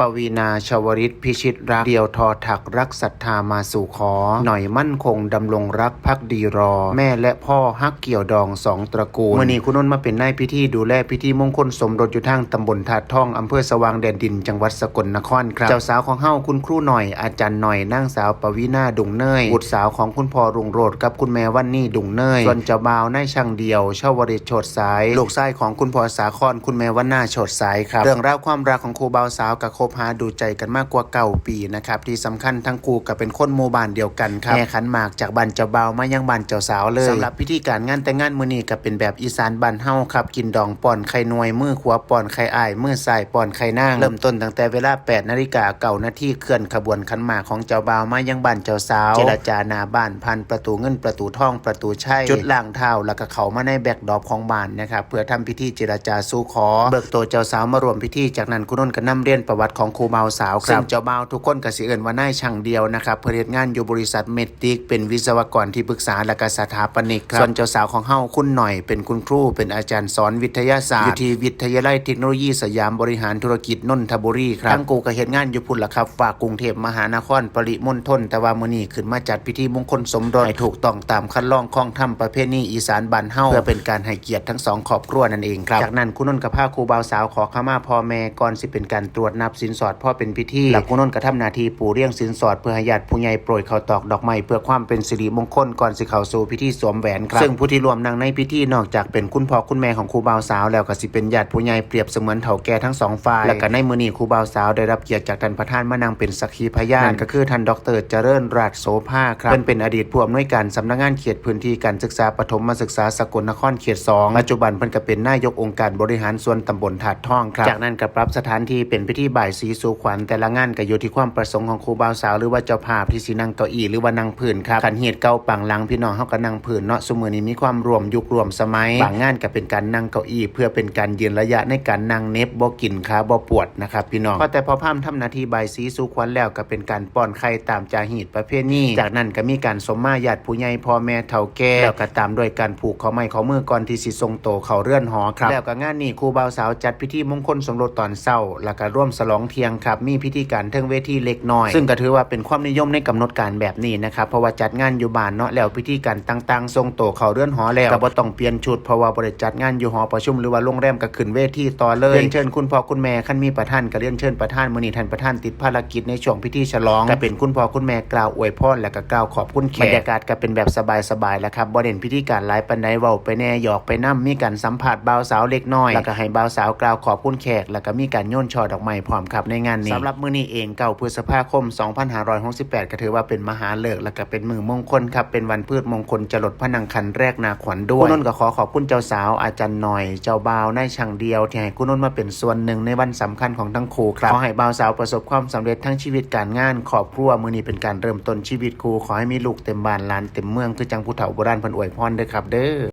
ປະວີນາ ຊະວະລິດ ພິຊິດລັກ ດຽວທໍ່ຖັກ ລັກສັດທາມາສູ່ຂໍ ໜ້ອຍໝັ້ນຄົງ ດຳລົງລັກພັກດີລໍ ແມ່ແລະພໍ່ຮັກກ່ຽວດອງສອງຕະກູນ. ມື້ນີ້ຄູນົນມາເປັນນາຍພິທີ ດູແລພິທີມົງຄົນສົມລົດຢູ່ທາງຕຳບົນທາດທອງ ອຳເພີສະຫວ່າງແດນດິນ ຈັງຫວັດສະກົນນະຄອນ ເຈົ້າສາວຂອງເຮົາ ຄຸນຄູໜ້ອຍ ອາຈານໜ້ອຍ ນາງສາວ ປະວີນາ ດຸງເນີຍ ບຸດສາວຂອງຄຸນພໍ່ ລຸງໂລດ ກັບຄຸນແມ່ ວັນນີ ດຸງເນີຍ. ສ່ວນເຈົ້າບ່າວ ນາຍຊ່າງດຽວ ຊາວວະລິດ ໂຊດສາຍ ລູກຊາຍຂອງຄຸນພໍ່ສາຄອນ ຄຸນແມ່ ວັນນາ ໂຊດສາຍ ຄັບ. ເລື່ອງລາວຄວາມລັກຂອງຄູ່ບ່າວສາວ ກໍຄົບຫາດູໃຈກັນມາກວ່າເກົ້າປີນະຄັບ. ທີ່ສຳຄັນທັງຄູ່ກໍເປັນຄົນໝູ່ບ້ານດຽວກັນ ແຫ່ຂັນໝາກຈາກບ້ານເຈົ້າບ່າວມາຍັງບ້ານເຈົ້າສາວເລີຍ. ສຳລັບພິທີການງານແຕ່ງງານມື້ນີ້ ກໍເປັນແບບອີສານບ້ານເຮົາຄັບ ກິນດອງປ້ອນໄຂ່ໜ່ວຍ ມືຂວາປ້ອນໄຂ່ອ້າຍ ມືຊ້າຍປ້ອນໄຂ່ນາງ. ເລີ່ມຕົ້ນຕັ້ງແຕ່ເວລາແປດນາລິກາເກົ້ານາທີ ເຄື່ອນຂະບວນຂັນໝາກຂອງເຈົ້າບ່າວມາຍັງບ້ານເຈົ້າສາວ ເຈລະຈາໜ້າບ້ານ ຜ່ານປະຕູເງິນ ປະຕູທອງ ປະຕູໄຊ ຈຸດລ້າງເທົ້າ ແລ້ວກໍເຂົ້າມາໃນແບັກດອບຂອງບ້ານນະຄັບ ເພື່ອທຳພິທີເຈລະຈາສູ່ຂໍ ເບີກໂຕເຈົ້າສາວມາຮ່ວມພິທີ. ຈາກນັ້ນ ຄູນົນກໍນຳລຽນປະຫວັດຂອງຄູ່ບ່າວສາວ ຊຶ່ງເຈົ້າບ່າວທຸກຄົນກໍຊິເອີ້ນວ່ານາຍຊ່າງດຽວນະຄັບ ເພິ່ນເຮັດງານຢູ່ບໍລິສັດເມດຕິກ ເປັນວິສະວະກອນທີ່ປຶກສາ ແລ້ວກໍສະຖາປະນິກ ຄັບ. ສ່ວນເຈົ້າສາວຂອງເຮົາ ຄຸນໜ້ອຍ ເປັນຄຸນຄູ ເປັນອາຈານສອນວິທະຍາສາດ ຢູ່ທີ່ວິທະຍາໄລເທັກໂນໂລຢີສະຫຍາມບໍລິຫານທຸລະກິດ ນົນທະບູຣີ ຄັບ. ທັງຄູ່ກໍເຮັດງານຢູ່ພຸ້ນລະຄັບ ຝາກກຸງເທບມະຫານະຄອນ ປະລິມົນທົນ ແຕ່ວ່າມື້ນີ້ຂຶ້ນມາຈັດພິທີມົງຄົນສົມລົດໃຫ້ຖືກຕ້ອງຕາມຄັນລອງຄອງທຳປະເພນີອີສານບ້ານເຮົາ ເພື່ອເປັນການໃຫ້ກຽດທັງສອງຄອບຄົວນັ້ນເອງ ຄັບ. ຈາກນັ້ນ ຄູນົນກໍພາຄູ່ບ່າວສາວຂໍຂະມາພໍ່ແມ່ ກ່ອນຊິເປັນການຕວດນັບສິນສອດພໍເປັນພິທີ ແລ້ວຄູນົນກໍທຳໜ້າທີ່ປູລຽງສິນສອດ ເພື່ອໃຫ້ຍາດຜູ້ໃຫຍ່ໂປຣຍເຂົ້າຕອກດອກໄມ້ ເພື່ອຄວາມເປັນສິລິມົງຄົນ ກ່ອນຊິເຂົ້າສູ່ພິທີສວມແຫວນ ຄັບ. ຊຶ່ງຜູ້ທີ່ຮ່ວມນັ່ງໃນພິທີ ນອກຈາກເປັນຄຸນພໍ່ຄຸນແມ່ຂອງຄູ່ບ່າວສາວແລ້ວ ກໍຊິເປັນຍາດຜູ້ໃຫຍ່ ປຽບສະເໝືອນເຖົ້າແກ່ທັງສອງຝ່າຍ. ແລ້ວກໍໃນມື້ນີ້ ຄູ່ບ່າວສາວໄດ້ຮັບກຽດຈາກທ່ານປະທານມານັ່ງເປັນສັກຂີພະຍານ ນັ້ນກໍຄືທ່ານ ດອກເຕີ ຈະເລີນ ຣາດໂສພາ ຄັບ. ເພິ່ນເປັນອະດີດຜູ້ອຳນວຍການສຳນັກງານເຂດພື້ນທີ່ການສຶກສາປະຖົມມະສຶກສາສະກົນນະຄອນເຂດສອງ ປັດຈຸບັນເພິ່ນກໍເປັນນາຍົກອົງການບໍລິຫານສ່ວນຕຳບົນທາດທອງ ຄັບ. ຈາກນັ້ນກໍປັບສະຖານທີ່ເປັນພິທີບາຍສີສູ່ຂວັນ ແຕ່ລະງານກໍຢູ່ທີ່ຄວາມປະສົງຂອງຄູ່ບ່າວສາວ ຫຼືວ່າເຈົ້າພາບທີ່ຊິນັ່ງເກົ້າອີ່ ຫຼືວ່ານັ່ງພື້ນ ຄັບ. ຄັນຮີດເກົ່າປາງຫຼັງ ພີ່ນ້ອງເຮົາກໍນັ່ງພື້ນເນາະ ຊຸມື້ນີ້ມີຄວາມຮ່ວມຍຸກຮ່ວມສະໄໝ ບາງງານກໍເປັນການນັ່ງເກົ້າອີ່ ເພື່ອເປັນການຢືນໄລຍະໃນການນັ່ງ ເໜັບບໍ່ກິນ ຂາບໍ່ປວດນະຄັບ ພີ່ນ້ອງ. ພໍແຕ່ພໍ່ພາມທຳໜ້າທີ່ບາຍສີສູ່ຂວັນແລ້ວ ກໍເປັນການປ້ອນໄຂ່ຕາມຈາຮີດປະເພນີ. ຈາກນັ້ນກໍມີການສົມມາຍາດຜູ້ໃຫຍ່ ພໍ່ແມ່ເຖົ້າແກ່ ແລ້ວກໍຕາມດ້ວຍການຜູກຂໍ້ໄມ້ຂໍ້ມື ກ່ອນທີ່ຊິສົ່ງໂຕເຂົ້າເຮືອນຫໍ ຄັບ. ແລ້ວກໍງານນີ້ຄູ່ບ່າວສາວຈັດພິທີມົງຄົນສົມລົດຕອນເຊົ້າ ແລ້ວກໍລວມສະຫຼອງທ່ຽງ ຄັບ. ມີພິທີການເທິງເວທີເລັກນ້ອຍ ຊຶ່ງກໍຖືວ່າເປັນຄວາມນິຍົມໃນກຳນົດການແບບນີ້ນະຄັບ ເພາະວ່າຈັດງານຢູ່ບ້ານເນາະ ແລ້ວພິທີການຕ່າງໆສົ່ງໂຕເຂົ້າເຮືອນຫໍແລ້ວ ກໍບໍ່ຕ້ອງປ່ຽນຊຸດ ເພາະວ່າບໍ່ໄດ້ຈັດງານຢູ່ຫໍປະຊຸມ ຫຼືວ່າໂຮງແຮມ ກໍຂຶ້ນເວທີຕໍ່ເລີຍ. ລຽນເຊີນຄຸນພໍ່ຄຸນແມ່ ຄັນມີປະທານກໍລຽນເຊີນປະທານ. ມື້ນີ້ທ່ານປະທານຕິດພາລະກິດໃນຊ່ວງພິທີສະຫຼອງ ກໍເປັນຄຸນພໍ່ຄຸນແມ່ກ່າວອວຍພອນ ແລະກໍກ່າວຂອບຄຸນແຂກ. ບັນຍາກາດກໍເປັນແບບສະບາຍໆລະຄັບ ບໍ່ເນັ້ນພິທີການຫຼາຍປານໃດ ເວົ້າໄປແດ່ ຫຍອກໄປນຳ ມີການສຳພາດບ່າວສາວເລັກນ້ອຍ ແລ້ວກໍໃຫ້ບ່າວສາວກ່າວຂອບຄຸນແຂກ ແລ້ວກໍມີການໂຍນຊ່ອດອກໄມ້ພ້ອມ ຄັບ. ໃນງານນີ້ ສຳລັບມື້ນີ້ເອງ ເກົ້າ ພຶດສະພາຄົມ ສອງພັນຫ້າຮ້ອຍຫົກສິບແປດ ກໍຖືວ່າເປັນມະຫາເລີກ ແລະກໍເປັນມື້ມົງຄົນ ຄັບ ເປັນວັນພືດມົງຄົນ ຈະລົດພະນັງຄັນແລກໜ້າຂວັນດ້ວຍ. ຄູນົນກໍຂໍຂອບຄຸນເຈົ້າສາວ ອາຈານໜ້ອຍ ເຈົ້າບ່າວ ນາຍຊ່າງດຽວ ທີ່ໃຫ້ຄູນົນມາເປັນສ່ວນໜຶ່ງໃນວັນສຳຄັນຂອງທັງຄູ່ ຄັບ. ຂໍໃຫ້ບ່າວສາວປະສົບຄວາມສຳເລັດທັງຊີວິດການງານຄອບຄົວ. ມື້ນີ້ເປັນການເລີ່ມຕົ້ນຊີວິດຄູ່ ຂໍໃຫ້ມີລູກເຕັມບ້ານຫຼານເຕັມເມືອງ ຄືຈັ່ງຜູ້ເຖົ້າໂບລານເພິ່ນອວຍພອນເດີຄັບເດີ.